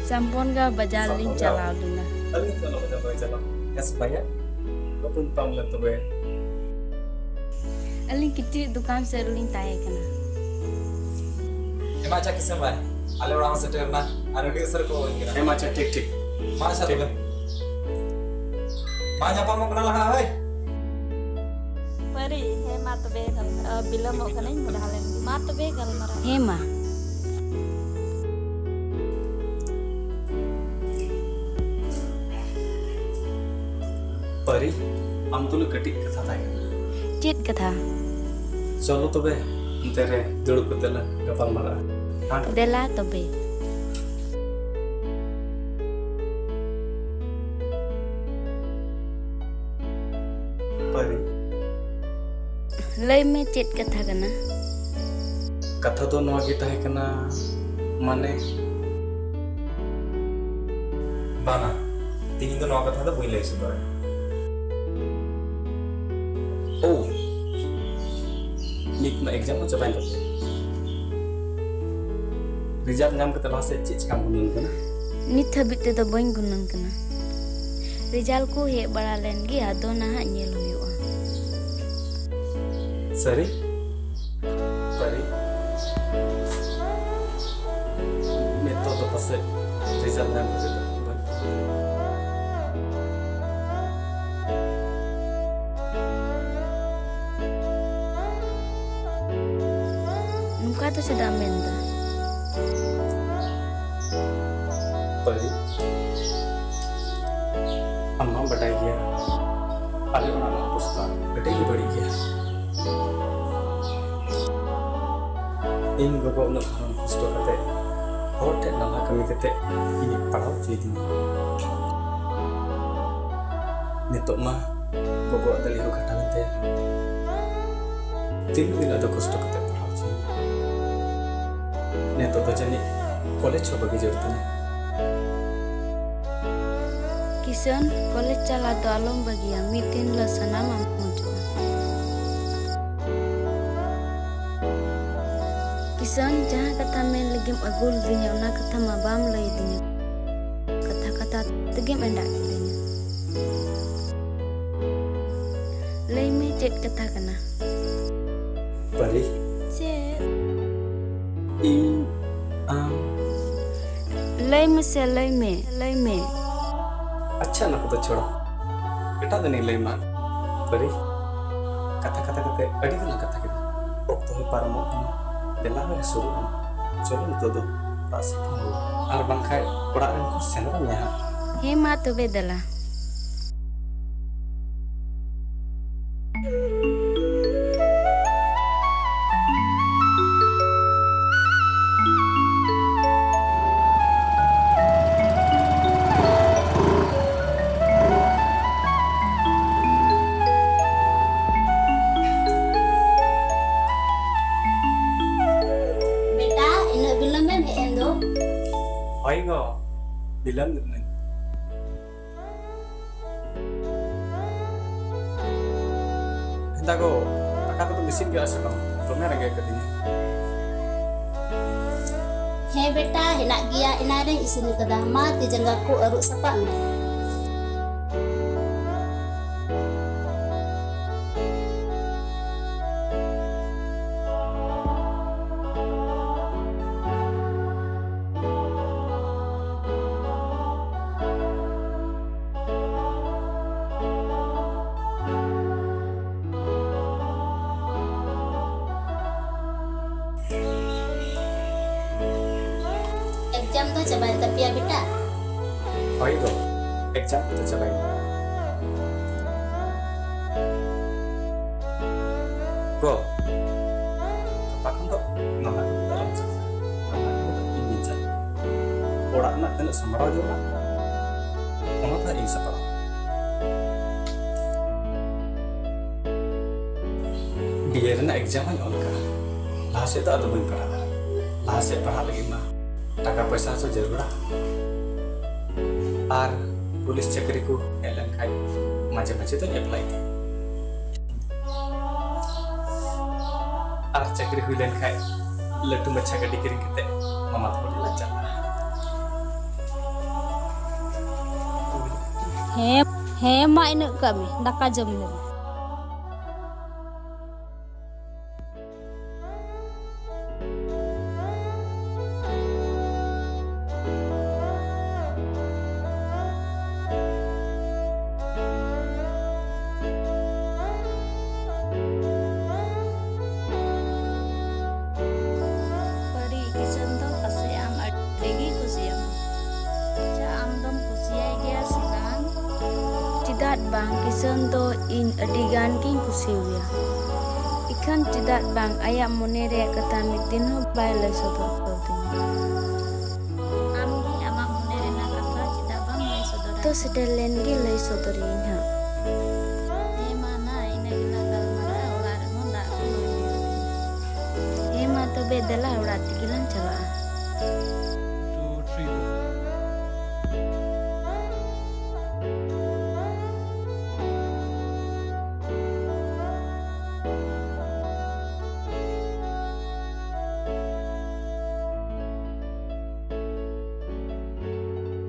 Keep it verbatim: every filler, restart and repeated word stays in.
ᱥᱟᱢᱯᱚᱱᱜᱟᱸᱣ ᱵᱟᱡᱟᱨ ᱞᱤᱧ ᱪᱟᱞᱟᱣ ᱞᱮᱱᱟ᱾ ᱟᱹᱞᱤᱧ ᱪᱟᱞᱟᱣ ᱵᱟᱡᱟᱨ ᱵᱟᱭ ᱪᱟᱞᱟᱣ᱾ ᱦᱮᱸ ᱥᱮ ᱵᱟᱝᱭᱟ? ᱵᱟᱵᱚᱱ ᱛᱟᱢ ᱞᱮᱱ ᱛᱚᱵᱮ᱾ ᱟᱹᱞᱤᱧ ᱠᱤᱪᱨᱤᱡ ᱫᱚᱠᱟᱱ ᱥᱮᱫ ᱨᱮᱞᱤᱧ ᱛᱟᱦᱮᱸ ᱠᱟᱱᱟ᱾ ᱦᱮᱸ ᱢᱟ ᱟᱪᱪᱷᱟ ᱠᱤᱥᱟᱹᱱ ᱵᱷᱟᱭ, ᱟᱞᱮ ᱚᱲᱟᱜ ᱦᱚᱸ ᱥᱮᱴᱮᱨ ᱮᱱᱟ᱾ ᱟᱨ ᱟᱹᱰᱤ ᱩᱥᱟᱹᱨᱟ ᱠᱚ ᱦᱚᱦᱚᱧ ᱠᱟᱱᱟ᱾ ᱦᱮᱸ ᱢᱟ ᱟᱪᱪᱷᱟ, ᱴᱷᱤᱠ ᱴᱷᱤᱠ᱾ ᱢᱟ ᱟᱪᱪᱷᱟ ᱴᱷᱤᱠ᱾ ᱛᱚᱵᱮ᱾ ᱢᱟ ᱧᱟᱯᱟᱢᱚᱜ ᱠᱟᱱᱟ ᱞᱟᱦᱟ, ᱦᱳᱭ᱾ ᱯᱟᱹᱨᱤ, ᱦᱮᱸ ᱢᱟ ᱛᱚᱵᱮ, ᱜᱟᱞᱢᱟᱨᱟᱣ, ᱵᱤᱞᱚᱢᱚᱜ ᱠᱟᱹᱱᱟᱹᱧ, ᱢᱚᱰᱦᱟ ᱞᱮᱱ ᱜᱮ᱾ ᱢᱟ ᱛᱚᱵᱮ, ᱜᱟᱞᱢᱟᱨᱟᱣ᱾ ᱦᱮᱸ ᱢᱟ᱾ ᱯᱟᱹᱨᱤ, ᱟᱢ ᱛᱩᱞᱩᱡ ᱠᱟᱹᱴᱤᱡ ᱠᱟᱛᱷᱟ ᱛᱟᱦᱮᱸ ᱠᱟᱱᱟ᱾ ᱪᱮᱫ ᱠᱟᱛᱷᱟ? ᱪᱚᱞᱚ ᱛᱚᱵᱮ, ᱚᱱᱛᱮ ᱨᱮ ᱫᱩᱲᱩᱵ ᱠᱟᱛᱮ ᱞᱟᱝ ᱜᱟᱯᱟᱞ ᱢᱟᱨᱟᱜᱼᱟ᱾ ᱦᱮᱸ? ᱫᱮᱞᱟ ᱛᱚᱵᱮ᱾ ᱯᱟᱹᱨᱤ᱾ ᱞᱟᱹᱭ ᱢᱮ, ᱪᱮᱫ ᱠᱟᱛᱷᱟ ᱠᱟᱱᱟ? ᱠᱟᱛᱷᱟ ᱫᱚ ᱱᱚᱣᱟ ᱜᱮ ᱛᱟᱦᱮᱸ ᱠᱟᱱᱟ, ᱢᱟᱱᱮ᱾ ᱵᱟᱝᱟ, ᱛᱮᱦᱮᱧ ᱫᱚ ᱱᱚᱣᱟ ᱠᱟᱛᱷᱟ ᱫᱚ ᱵᱟᱹᱧ ᱞᱟᱹᱭ ᱥᱚᱫᱚᱨᱟ᱾ ᱳ, ᱱᱤᱛ ᱢᱟ exam ᱦᱚᱸ ᱪᱟᱵᱟᱭᱮᱱ ᱛᱟᱯᱮᱭᱟ᱾ Result ᱧᱟᱢ ᱠᱟᱛᱮ ᱞᱟᱦᱟ ᱥᱮᱫ ᱪᱮᱫ ᱪᱮᱠᱟᱢ ᱜᱩᱱᱟᱹᱱ ᱠᱟᱱᱟ? ᱱᱤᱛ ᱦᱟᱹᱵᱤᱡ ᱛᱮᱫᱚ ᱵᱟᱹᱧ ᱜᱩᱱᱟᱹᱱ ᱠᱟᱱᱟ᱾ Result ᱠᱚ ᱦᱮᱡ ᱵᱟᱲᱟ ᱞᱮᱱ ᱜᱮ, ᱟᱫᱚ ᱱᱟᱦᱟᱜ ᱧᱮᱞ ᱦᱩᱭᱩᱜᱼᱟ᱾ ᱥᱟᱹᱨᱤ? ᱯᱟᱹᱨᱤ? ᱱᱤᱛᱚᱜ ᱫᱚ ᱯᱟᱥᱮᱡ result ᱧᱟᱢ ᱠᱟᱛᱮ ᱫᱚ ᱵᱟᱹᱧ ᱱᱚᱝᱠᱟ ᱫᱚ ᱪᱮᱫᱟᱜ ᱮᱢ ᱢᱮᱱᱫᱟ? ᱯᱟᱹᱨᱤ, ᱟᱢ ᱢᱟᱢ ᱵᱟᱰᱟᱭ ᱜᱮᱭᱟ, ᱟᱞᱮ ᱚᱲᱟᱜ ᱨᱮᱱᱟᱜ ᱚᱵᱚᱥᱛᱟ ᱟᱹᱰᱤ ᱜᱮ ᱵᱟᱹᱲᱤᱡ ᱜᱮᱭᱟ᱾ ᱤᱧ ᱜᱚᱜᱚ ᱩᱱᱟᱹᱜ ᱜᱷᱚᱱ ᱠᱚᱥᱴᱚ ᱠᱟᱛᱮ ᱦᱚᱲ ᱴᱷᱮᱱ ᱱᱟᱞᱦᱟ ᱠᱟᱹᱢᱤ ᱠᱟᱛᱮ ᱤᱧᱮ ᱯᱟᱲᱦᱟᱣ ᱦᱚᱪᱚᱭᱤᱫᱤᱧᱟ᱾ ᱱᱤᱛᱚᱜ ᱢᱟ ᱜᱚᱜᱚᱣᱟᱜ ᱫᱟᱲᱮ ᱦᱚᱸ ᱜᱷᱟᱴᱟᱣ ᱮᱱ ᱛᱟᱭᱟ᱾ ᱛᱤᱱᱟᱹᱜ ᱫᱤᱱ ᱟᱫᱚ ᱠᱚᱥᱴᱚ ᱠᱟᱛᱮ ᱯᱟᱲᱦᱟᱣ ᱦᱚᱪᱚᱭᱤᱧᱟ? ᱱᱤᱛᱚᱜ ᱫᱚ ᱡᱟᱹᱱᱤᱡ ᱠᱚᱞᱮᱡᱽ ᱦᱚᱸ ᱵᱟᱹᱜᱤ ᱡᱟᱹᱨᱩᱲ ᱛᱤᱧᱟ᱾ ᱠᱤᱥᱟᱹᱱ, ᱠᱚᱞᱮᱡᱽ ᱪᱟᱞᱟᱜ ᱫᱚ ᱟᱞᱚᱢ ᱵᱟᱹᱜᱤᱭᱟ, ᱢᱤᱫ ᱫᱤᱱ ᱦᱤᱞᱳᱜ ᱥᱟᱱᱟᱢᱟᱜ ᱢᱩᱪᱟᱹᱫᱚᱜᱼᱟ᱾ ᱥᱟᱹᱱ, ᱡᱟᱦᱟᱸ ᱠᱟᱛᱷᱟ ᱢᱮᱱ ᱞᱟᱹᱜᱤᱫ ᱮᱢ ᱟᱹᱜᱩ ᱞᱤᱫᱤᱧᱟ, ᱚᱱᱟ ᱠᱟᱛᱷᱟ ᱢᱟ ᱵᱟᱢ ᱞᱟᱹᱭ ᱟᱹᱫᱤᱧᱟ᱾ ᱠᱟᱛᱷᱟ ᱠᱟᱛᱷᱟ ᱛᱮᱜᱮᱢ ᱮᱸᱰᱟᱜ ᱠᱤᱫᱤᱧᱟ᱾ ᱞᱟᱹᱭ ᱢᱮ, ᱪᱮᱫ ᱠᱟᱛᱷᱟ ᱠᱟᱱᱟ? ᱯᱟᱹᱨᱤ᱾ ᱪᱮᱫ? ᱤᱧ ᱟᱢ᱾ ᱞᱟᱹᱭ ᱢᱮᱥᱮ, ᱞᱟᱹᱭ ᱢᱮ, ᱞᱟᱹᱭ ᱢᱮ᱾ ᱟᱪᱪᱷᱟ, ᱚᱱᱟ ᱠᱚᱫᱚ ᱪᱷᱟᱲᱟ᱾ ᱮᱴᱟᱜ ᱫᱤᱱᱤᱧ ᱞᱟᱹᱭ ᱢᱟ᱾ ᱯᱟᱹᱨᱤ, ᱠᱟᱛᱷᱟ ᱠᱟᱛᱷᱟ ᱠᱟᱛᱮ ᱟᱹᱰᱤ ᱜᱟᱱ ᱞᱟᱝ ᱠᱟᱛᱷᱟ ᱠᱮᱫᱟ᱾ ᱚᱠᱛᱚ ᱦᱚᱸ ᱯᱟᱨᱚᱢᱚᱜ ᱠᱟᱱᱟ᱾ ᱵᱮᱞᱟ ᱦᱚᱸ ᱦᱟᱹᱥᱩᱨᱚᱜ ᱠᱟᱱᱟ᱾ ᱪᱚᱞᱚ, ᱱᱤᱛᱚᱜ ᱫᱚ ᱚᱲᱟᱜ ᱥᱮᱫ ᱵᱚᱱ ᱨᱩᱣᱟᱹᱲᱟ᱾ ᱟᱨ ᱵᱟᱝᱠᱷᱟᱱ ᱚᱲᱟᱜ ᱨᱮᱱ ᱠᱚ ᱥᱮᱸᱫᱽᱨᱟ ᱢᱮᱭᱟ ᱦᱟᱸᱜ᱾ ᱦᱮᱸ, ᱢᱟ ᱛᱚᱵᱮ ᱫᱮᱞᱟ᱾ ᱵᱮᱴᱟ, ᱤᱱᱟᱹᱜ ᱵᱤᱞᱚᱢ ᱮᱢ ᱦᱮᱡ ᱮᱱ ᱫᱚ? ᱦᱳᱭ ᱜᱚ, ᱵᱤᱞᱚᱢ ᱞᱮᱱᱟᱹᱧ᱾ ᱦᱮᱸᱫᱟ ᱜᱚ, ᱫᱟᱠᱟ ᱠᱚᱫᱚᱢ ᱤᱥᱤᱱ ᱠᱮᱫᱟ ᱥᱮ ᱵᱟᱝ? ᱫᱚᱢᱮ ᱨᱮᱸᱜᱮᱡ ᱠᱟᱹᱫᱤᱧᱟ᱾ ᱦᱮᱸ ᱵᱮᱴᱟ, ᱦᱮᱱᱟᱜ ᱜᱮᱭᱟ, ᱮᱱᱟᱝ ᱨᱮᱧ ᱤᱥᱤᱱ ᱟᱠᱟᱫᱟ᱾ ᱢᱟ, ᱛᱤ ᱡᱟᱸᱜᱟ ᱠᱚ ᱟᱹᱨᱩᱵ ᱥᱟᱯᱷᱟᱜ ᱢᱮ᱾ ᱮᱠᱡᱟᱢ ᱫᱚ ᱪᱟᱵᱟᱭᱮᱱ ᱛᱟᱯᱮᱭᱟ ᱵᱮᱴᱟ? ᱦᱳᱭ ᱜᱚ, ᱮᱠᱡᱟᱢ ᱠᱚᱫᱚ ᱪᱟᱵᱟᱭᱮᱱᱟ᱾ ᱜᱚ, ᱜᱟᱯᱟ ᱠᱷᱚᱱ ᱫᱚ ᱱᱟᱞᱟ ᱠᱟᱹᱢᱤ ᱫᱚ ᱟᱞᱚᱢ ᱪᱟᱞᱟᱜᱼᱟ᱾ ᱱᱟᱞᱟ ᱠᱟᱹᱢᱤ ᱫᱚ ᱤᱧ ᱜᱤᱧ ᱪᱟᱞᱟᱜᱼᱟ᱾ ᱚᱲᱟᱜ ᱨᱮᱱᱟᱜ ᱛᱤᱱᱟᱹᱜ ᱥᱟᱢᱵᱲᱟᱣ ᱡᱚᱢᱟᱜ, ᱚᱱᱟ ᱫᱚ ᱤᱧ ᱥᱟᱯᱲᱟᱣᱟ᱾ ᱵᱤᱭᱮ ᱨᱮᱱᱟᱜ ᱮᱠᱡᱟᱢ ᱦᱚᱸᱧ ᱚᱞ ᱠᱟᱜᱼᱟ᱾ ᱞᱟᱦᱟ ᱥᱮᱫ ᱫᱚ ᱟᱫᱚ ᱵᱟᱹᱧ ᱯᱟᱲᱦᱟᱜᱼᱟ᱾ ᱞᱟᱦᱟ ᱥᱮᱫ ᱯᱟᱲᱦᱟᱜ ᱞᱟᱹᱜᱤᱫ ᱢᱟ ᱴᱟᱠᱟ ᱯᱚᱭᱥᱟ ᱦᱚᱸ ᱡᱟᱹᱨᱩᱲᱟ᱾ ᱟᱨ ᱯᱩᱞᱤᱥ ᱪᱟᱹᱠᱨᱤ ᱠᱚ ᱦᱮᱡ ᱞᱮᱱᱠᱷᱟᱡ ᱢᱟᱡᱷᱮ ᱢᱟᱡᱷᱮ ᱫᱚᱧ ᱮᱯᱞᱟᱭ ᱜᱮᱭᱟ᱾ ᱟᱨ ᱪᱟᱹᱠᱨᱤ ᱦᱩᱭ ᱞᱮᱱᱠᱷᱟᱡ ᱞᱟᱹᱴᱩ ᱢᱟᱪᱷᱟ ᱜᱟᱹᱰᱤ ᱠᱤᱨᱤᱧ ᱠᱟᱛᱮ ᱢᱟᱢᱟ ᱛᱟᱠᱚ ᱴᱷᱮᱱ ᱞᱮ ᱪᱟᱞᱟᱜᱼᱟ᱾ ᱦᱮᱸ, ᱦᱮᱸ, ᱢᱟ ᱤᱱᱟᱹᱜ ᱠᱟᱜ ᱢᱮ, ᱫᱟᱠᱟ ᱡᱚᱢ ᱞᱮ ᱢᱮ᱾ ᱵᱟᱹᱲᱤᱡ ᱠᱤᱥᱟᱹᱱ ᱫᱚ ᱯᱟᱥᱮᱡ ᱟᱢ ᱟᱹᱰᱤ ᱜᱮ ᱠᱩᱥᱤᱭᱟᱢᱟ᱾ ᱟᱪᱪᱷᱟ, ᱟᱢ ᱫᱚᱢ ᱠᱩᱥᱤᱭᱟᱭ ᱜᱮᱭᱟ ᱥᱮ ᱵᱟᱝ? ᱪᱮᱫᱟᱜ ᱵᱟᱝ, ᱠᱤᱥᱟᱹᱱ ᱫᱚ ᱤᱧ ᱟᱹᱰᱤ ᱜᱟᱱ ᱜᱤᱧ ᱠᱩᱥᱤᱭᱟᱭᱟ᱾ ᱤᱠᱷᱟᱹᱱ ᱪᱮᱫᱟᱜ ᱵᱟᱝ, ᱟᱭᱟᱜ ᱢᱚᱱᱮ ᱨᱮᱭᱟᱜ ᱠᱟᱛᱷᱟ ᱢᱤᱫ ᱫᱤᱱ ᱦᱚᱸ ᱵᱟᱭ ᱞᱟᱹᱭ ᱥᱚᱫᱚᱨ ᱠᱟᱣᱫᱤᱧᱟ᱾ ᱟᱢ ᱜᱮ ᱟᱢᱟᱜ ᱢᱚᱱᱮ ᱨᱮᱱᱟᱜ ᱠᱟᱛᱷᱟ ᱪᱮᱫᱟᱜ ᱵᱟᱢ ᱞᱟᱹᱭ ᱥᱚᱫᱚᱨᱟ? ᱚᱠᱛᱚ ᱥᱮᱴᱮᱨ ᱞᱮᱱ ᱜᱮ ᱞᱟᱹᱭ ᱥᱚᱫᱚᱨᱟᱹᱧ ᱦᱟᱸᱜ᱾ ᱦᱮᱸ ᱢᱟ, ᱱᱟ ᱤᱱᱟᱹ ᱜᱮᱞᱟᱝ ᱜᱟᱞᱢᱟᱨᱟᱜᱼᱟ, ᱚᱲᱟᱜ ᱨᱮᱦᱚᱸ ᱫᱟᱜ ᱠᱚ ᱞᱚᱭ ᱦᱩᱭᱩᱜ ᱠᱟᱱᱟ᱾ ᱦᱮᱸ ᱢᱟ ᱛᱚᱵᱮ, ᱫᱮᱞᱟ ᱚᱲᱟᱜ ᱛᱮᱜᱮ ᱞᱟᱝ ᱪᱟᱞᱟᱜᱼᱟ᱾